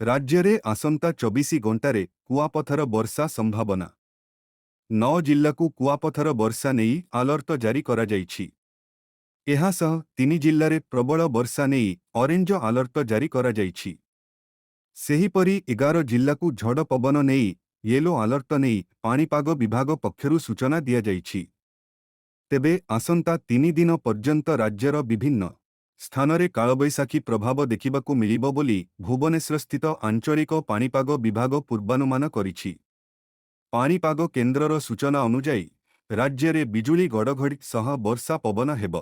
ରାଜ୍ୟରେ ଆସନ୍ତା 24 ଘଣ୍ଟାରେ କୁଆପଥର ବର୍ଷା ସମ୍ଭାବନା। ନଅ ଜିଲ୍ଲାକୁ କୁଆପଥର ବର୍ଷା ନେଇ ଆଲର୍ଟ ଜାରି କରାଯାଇଛି। ଏହାସହ ତିନି ଜିଲ୍ଲାରେ ପ୍ରବଳ ବର୍ଷା ନେଇ ଅରେଞ୍ଜ ଆଲର୍ଟ ଜାରି କରାଯାଇଛି। ସେହିପରି 11 ଜିଲ୍ଲାକୁ ଝଡ଼ ପବନ ନେଇ ୟେଲୋ ଆଲର୍ଟ ନେଇ ପାଣିପାଗ ବିଭାଗ ପକ୍ଷରୁ ସୂଚନା ଦିଆଯାଇଛି। ତେବେ ଆସନ୍ତା 3 ଦିନ ପର୍ଯ୍ୟନ୍ତ ରାଜ୍ୟର ବିଭିନ୍ନ ସ୍ଥାନରେ କାଳବୈଶାଖୀ ପ୍ରଭାବ ଦେଖିବାକୁ ମିଳିବ ବୋଲି ଭୁବନେଶ୍ୱରସ୍ଥିତ ଆଞ୍ଚଳିକ ପାଣିପାଗ ବିଭାଗ ପୂର୍ବାନୁମାନ କରିଛି। ପାଣିପାଗ କେନ୍ଦ୍ରର ସୂଚନା ଅନୁଯାୟୀ, ରାଜ୍ୟରେ ବିଜୁଳି ଘଡ଼ଘଡ଼ି ସହ ବର୍ଷା ପବନ ହେବ।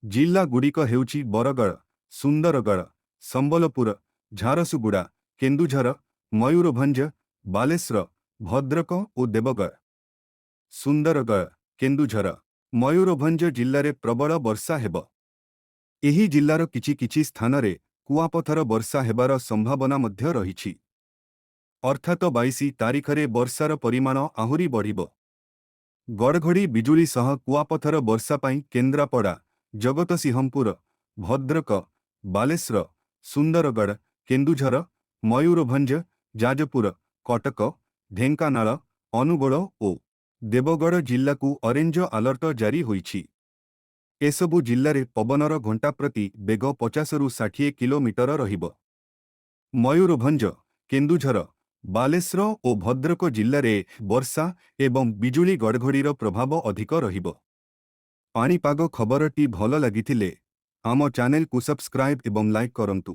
ଜିଲ୍ଲାଗୁଡ଼ିକ ହେଉଛି ବରଗଡ଼, ସୁନ୍ଦରଗଡ଼, ସମ୍ବଲପୁର, ଝାରସୁଗୁଡ଼ା, କେନ୍ଦୁଝର, ମୟୂରଭଞ୍ଜ, ବାଲେଶ୍ୱର, ଭଦ୍ରକ ଓ ଦେବଗଡ଼। ସୁନ୍ଦରଗଡ଼, କେନ୍ଦୁଝର, ମୟୂରଭଞ୍ଜ ଜିଲ୍ଲାରେ ପ୍ରବଳ ବର୍ଷା ହେବ। ଏହି ଜିଲ୍ଲାର କିଛି କିଛି ସ୍ଥାନରେ କୁଆପଥର ବର୍ଷା ହେବାର ସମ୍ଭାବନା ମଧ୍ୟ ରହିଛି। ଅର୍ଥାତ 22 ତାରିଖରେ ବର୍ଷାର ପରିମାଣ ଆହୁରି ବଢ଼ିବ। ଗଡ଼ଘଡ଼ି ବିଜୁଳି ସହ କୁଆପଥର ବର୍ଷା ପାଇଁ କେନ୍ଦ୍ରାପଡ଼ା, ଜଗତସିଂହପୁର, ଭଦ୍ରକ, ବାଲେଶ୍ୱର, ସୁନ୍ଦରଗଡ଼, କେନ୍ଦୁଝର, ମୟୂରଭଞ୍ଜ, ଯାଜପୁର, କଟକ, ଢେଙ୍କାନାଳ, ଅନୁଗୋଳ ଓ ଦେବଗଡ଼ ଜିଲ୍ଲାକୁ ଅରେଞ୍ଜ ଆଲର୍ଟ ଜାରି ହୋଇଛି। ଏସବୁ ଜିଲ୍ଲାରେ ପବନର ଘଣ୍ଟାପ୍ରତି ବେଗ 50ରୁ 60 କିଲୋମିଟର ରହିବ। ମୟୂରଭଞ୍ଜ, କେନ୍ଦୁଝର, ବାଲେଶ୍ୱର ଓ ଭଦ୍ରକ ଜିଲ୍ଲାରେ ବର୍ଷା ଏବଂ ବିଜୁଳି ଘଡ଼ଘଡ଼ିର ପ୍ରଭାବ ଅଧିକ ରହିବ। ପାଣିପାଗ ଖବରଟି ଭଲ ଲାଗିଥିଲେ ଆମ ଚ୍ୟାନେଲକୁ ସବସ୍କ୍ରାଇବ୍ ଏବଂ ଲାଇକ୍ କରନ୍ତୁ।